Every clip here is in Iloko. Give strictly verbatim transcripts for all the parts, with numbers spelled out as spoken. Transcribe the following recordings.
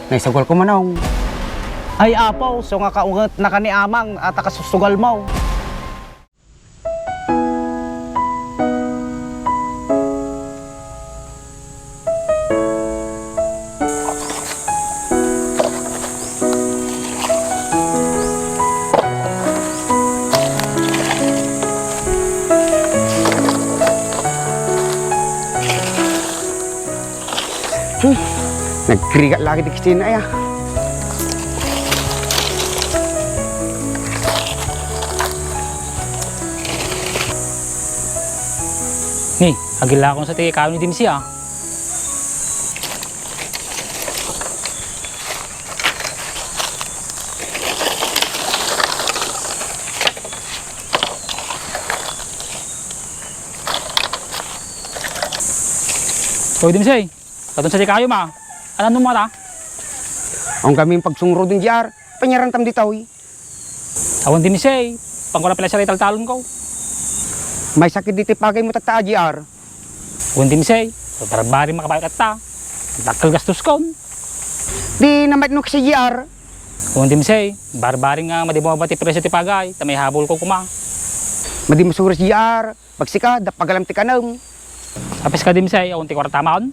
Naisugal ko, Manong. Ay, Apo, so nga kaunget na ka ni Amang, ata kasusugal mo. Hmm, nagrigat lagi di Christina, ay, ah. Ni, agila akong sa ti kayo ni Dimsi, ah. Hoy, Dimsey, kadun sa di kayo, ma. Anan mo mata? Ang kaming pagsungrod ng G R, panyarantam ditoy. Awan, Dimsey, pangkura pala siya italtalon ko. May sakit diti pagay mo tatta, G R. Awan, Dimsey, barbari makabayad atta. Dakkel gastos kon. Di namatnok si G R. Awan, Dimsey, barbari nga madi bumaba ti presyo ti pagay, ta may habol ko kuma. Madi masuros, G R. Pagsika, da pagalam ti kanam. Apis ka, Dimsey, awan ti kwarta maon?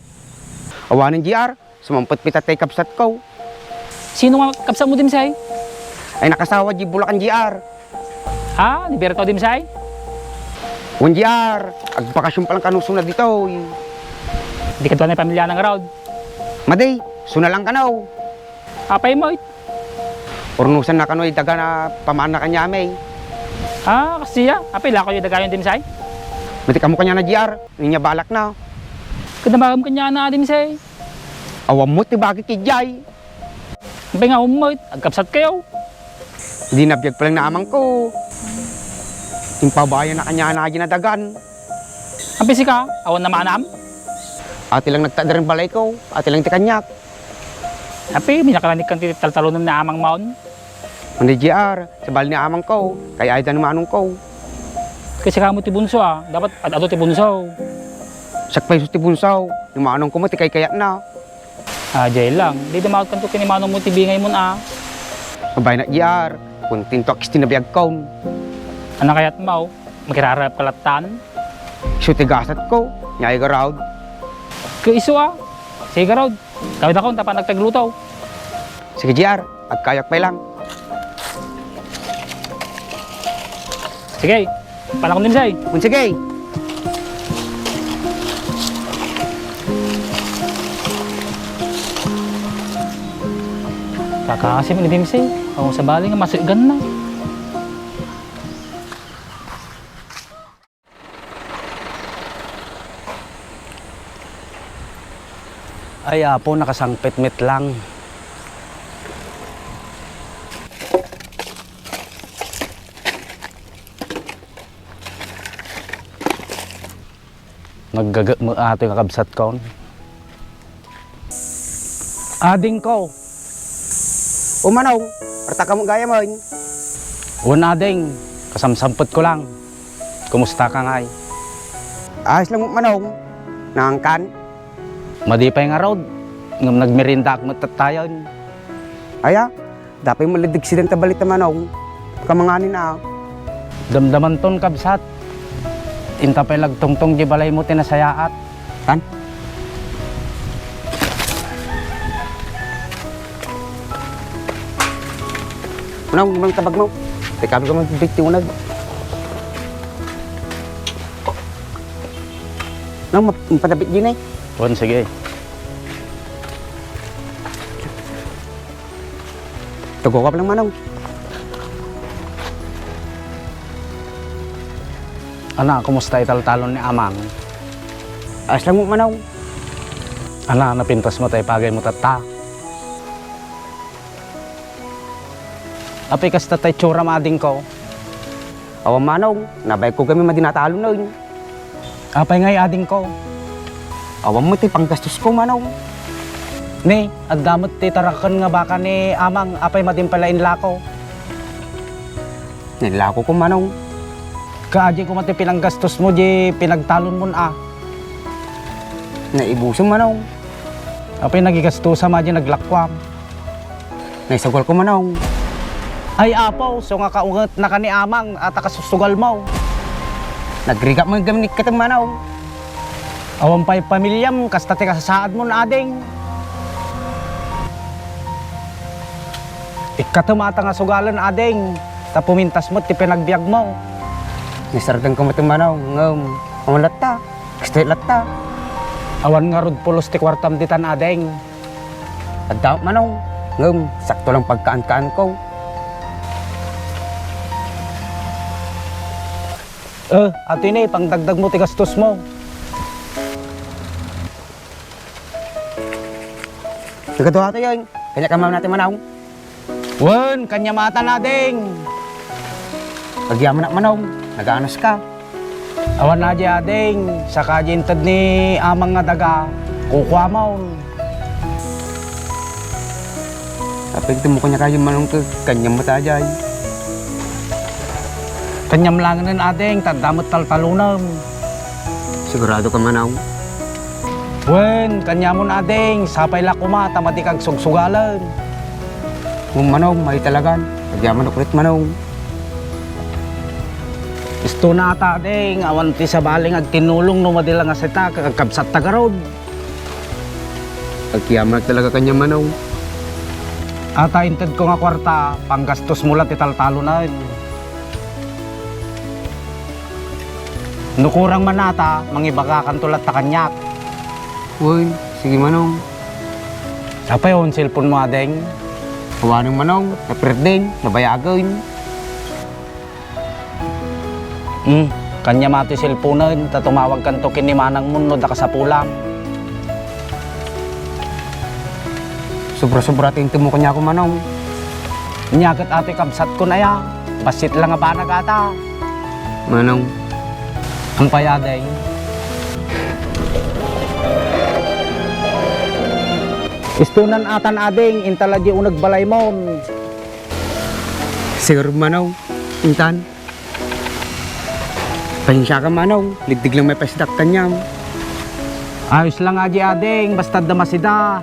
Awanen, G R, sumampet pita tay kabsat ko. Sino nga kabsat mo, Dimsey? Ay, nakasawa di Bulacan, G R. Ah, ni Berto, Dimsey? Wen, G R, agbakasyon pa lang kanusuna ditoy. Di kadua ni pamilya na nga raod? Madi, suna lang kanaw. Apay mo it? Urnusan na kano itaga na pamaanna kanyamay. Ah, kasiya. Apay, lako yung dagayon, Dimsey? Mati kamo kanya na, G R. Ninya balak na. Kadamagam kanya na, Dimsey. Awan mo, ti bagay ki Jay. Apay nga umot, agkabsat kayo. Di nabiag pa lang na amang ko. Impabayan na kanya na ginadagan. Apay sika, awan na maanam? Ati lang nagtadar ng balay ko, ati lang ti kanyak. Apay, minakalanik kan ti taltalunam na amang maon? Mandi G R, sa bali ni amang ko, kay ayda ni manong ko. Kasi kamo ti bunso, ah. Dapat ad-ado ti bunso. Sakpay ti bunso, ni manong ko mo ti kay kayat na. Ah, jay lang. Di dumaot kanto ken ni manong mo ti bingay mon, ah. Mabay na G R, kuntinto ak iti nabiag kon. Ano kayat mo? Makirarap ka latan? Isu ti gasat ko, nya ay garaod. Ke isu, ah. Sige, garaod. Kawid akon, tapang nagtagluto. Sige, G R. Agkayak pay lang. Sige, panakon, Dimsey. Kun sige. Kakasi mo ni Dimsey. Ako sa bali nga masuigan na. Ay, Apo, nakasangpet met lang. Naggaga mo atoy nga kabsat kon. Ading ko. O Manong, arta ka mo gayam, oy. Wen, ading, kasamsampet ko lang. Kumusta ka ngay? Ayos lang mo, Manong. Nangkan? Madi pay ngarud, ngem nagmerienda ak met tattayen. Aya, dapay malidegsidan ta balita, Manong. Kamanganin a. Damdamanton, kabsat. Inta pay lagtongtong di balay mo ti nasayaat. Tan? Manong, manong tabag mo. Teka, kami ka magbit ti unag. Nang map-, mapadapit din eh. Wen, sige. Tugo ka pa lang, Manong. Ana, kumusta italtalon ni Amang? Ayos lang mo, Manong. Ana, napintas mo tay pagay mo tatta? Apay kasta tay itsura mo, ading ko? Awan, Manong, nabayag ko kami madinatalon. Apay ngay, ading ko? Awan mo ti panggastos ko, Manong. Ni, adda met ti taraken nga baka ni Amang, apay madin pala inlako? Nailako ko, Manong. Kaadi ko man ti pinanggastos mo di pinagtalon mon a. Naibusom, Manong. Apay nagigastosa ma di naglakuam? Naisugalko, Manong. Ay, Apo, isu nga kaungetnaka ni Amang, ata kasusugalmo. Nagrigak man gaminikkatem, Manong. Awan pay pamiliam, kasta ti kasasaadmon, ading. Ikkatem ata nga sugalen, ading, ta pumintas met ti panagbiagmo. Naisardengko met, Manong, ngem awan latta. Kastoy latta. Awan ngarud pulos ti kuartam ditan, ading. Adda, Manong, ngem sakto lang pagkaan-kaanko. Eh, ato ini, pangdagdagmo ti gastosmo. Nagkadua tayo, eh. Kaniak man ata, Manong. Wen, kaniam ata, ading. Agyamanak, Manong, nagaanuska. Awan adi, ading, saka adi inted ni Amang nga daga, kukuamon. Apay, intemmo kaniak, Manong, ket kaniam met adi. Kaniam laengen, ading, ta adda met taltalonem. Siguradoka, Manong? Wen, kaniamon, ading, sapay la koma ta madika agsugsugalen. Ngem, Manong, mayat talagan. Agyamanok ket, Manong. Istona ata, ading, awan ti sabali nga agtinnulong no madi la nga sita, agkabsatta garud. Agyamanak talaga kaniam, Manong. Ata intedko nga kuarta, panggastosmo la ti taltalonen. No kurang man ata, mangibagakanto latta kaniak. Wen, sige, Manong. Apay on cellphone mo, ading? Awanen, Manong, napirden, nabayagen. Hmm, kaniam ata ti cellphone-en, ta tumawagkanto ken ni manangmo no adda kasapulam. Sobra-sobra ti intemmo kaniak, Manong. Ania ket atoy kabsatkon aya, bassit la nga banag ata. Manong. Apay, ading? Istonan atan, ading, inta la di uneg balaymo. Siguro, Manong, intan. Pasensiakan, Manong, ligdig lang may paisdak kaniam. Ayos lang adi, ading, basta adda masida.